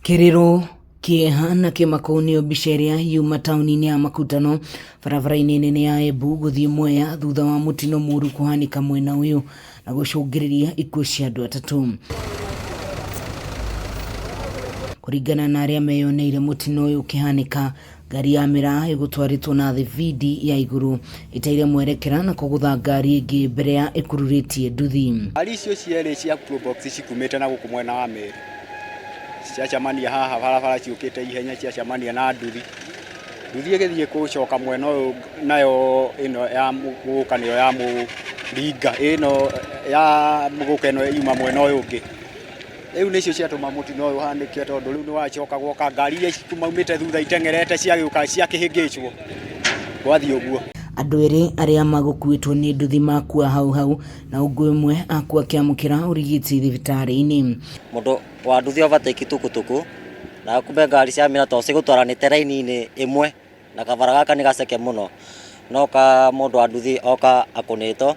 Kĩrĩro, kĩeha na kĩmako nĩyo mbica ĩrĩa yuma taũni-inĩ ya Makutano barabara-inĩ nene ya Embu gũthiĩ Mwea thutha wa mũtino mũru kũhanĩka mwena ũyũ na gũcũngĩrĩria ikuũ cia andũ atatũ. Kũringana na arĩa meyoneire mũtino ũyũ ũkĩhanĩka, ngari ya mĩraa ĩgũtwarĩtwo na thibindi ya igũrũ ĩteire mwerekera na kũgũtha ngari ĩngĩ mbere ya ĩkururĩtie nduthi. Ngari icio cierĩ cia Probox cikumĩte na gũkũ mwena wa Meru ciacemania haha barabara ciũkĩte ihenya ciacemania na nduthi. Nduthi ĩgĩthiĩ gũcoka mwena ũyũ nayo ĩno ya gũka nĩyo yamũringa, ĩno ya gũka ĩno yuma mwena ũyũ ũngĩ. Rĩu nĩcio ciatũma mũtino ũyũ ũhanĩke tondũ rĩu nĩ wacoka gwoka ngari iria maumĩte thutha iteng'erete ciagĩũka ciakĩhĩngĩcwo gwathiĩ ũguo. Andũ erĩ arĩa magũkuĩtwo nĩ nduthi makua hau hau na ũngĩ ũmwe akua akĩamũkĩra ũrigiti thibitarĩ-inĩ. Mũndũ wa nduthi overtake tukutuku na kumbe ngari cia mĩra tondũ cigũtwaranĩte raini-inĩ ĩmwe. Na kabara gaka nĩ gaceke mũno no ka mũndũ wa nduthi oka akũnĩtwo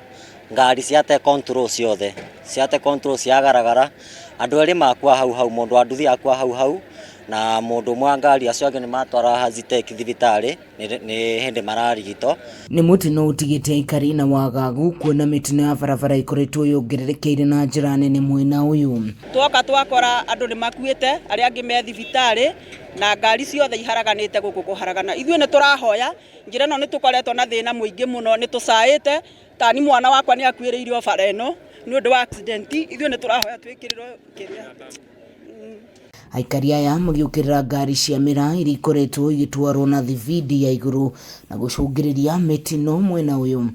ngari ciate control ciothe ciate control ciagaragara andũ erĩ makua hau hau mũndũ wa nduthi akua hau hau na mũndũ ũmwe wa ngari acio angĩ nĩ matwara Hazitech thibitarĩ nĩ hĩndĩ mararigitwo. Nĩ mũtino ũtigĩte aikari na wagagu kuona mĩtino ya barabara ĩkoretwo yongererekeire na njĩra nene mwena ũyũ. Twoka twakora andũ nĩ makuĩte arĩa angĩ me thibitarĩ na ngari ciothe iharaganĩte gũkũ kũharagana. Ithuĩ nĩ tũrahoya, njĩra ĩno nĩ tũkoretwo na thĩna mũingĩ mũno, nĩ tũcaĩte, tani mwana wakwa nĩ akuĩrĩire o bara ĩno nĩ ũndũ wa accident, ithuĩ nĩ tũrahoya twĩkĩrĩrwo kĩrĩa. Aikari aya magĩũkĩrĩra ngari cia mĩraa iria ikoretwo igĩtwarwo na thibindi ya igũrũ na gũcũngĩrĩria mĩtino mwena ũyũ.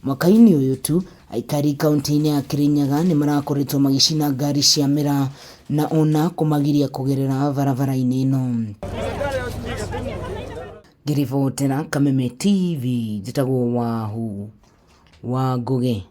Mwaka-inĩ ũyũ tu, aikari kaunti-inĩ ya Kirinyaga nĩ marakoretwo magĩcina ngari cia mĩraa na ona kũmagiria kũgerera barabara-inĩ ĩno. Ngĩribotera Kameme TV, njĩtagwo Wahu wa Ngũgĩ.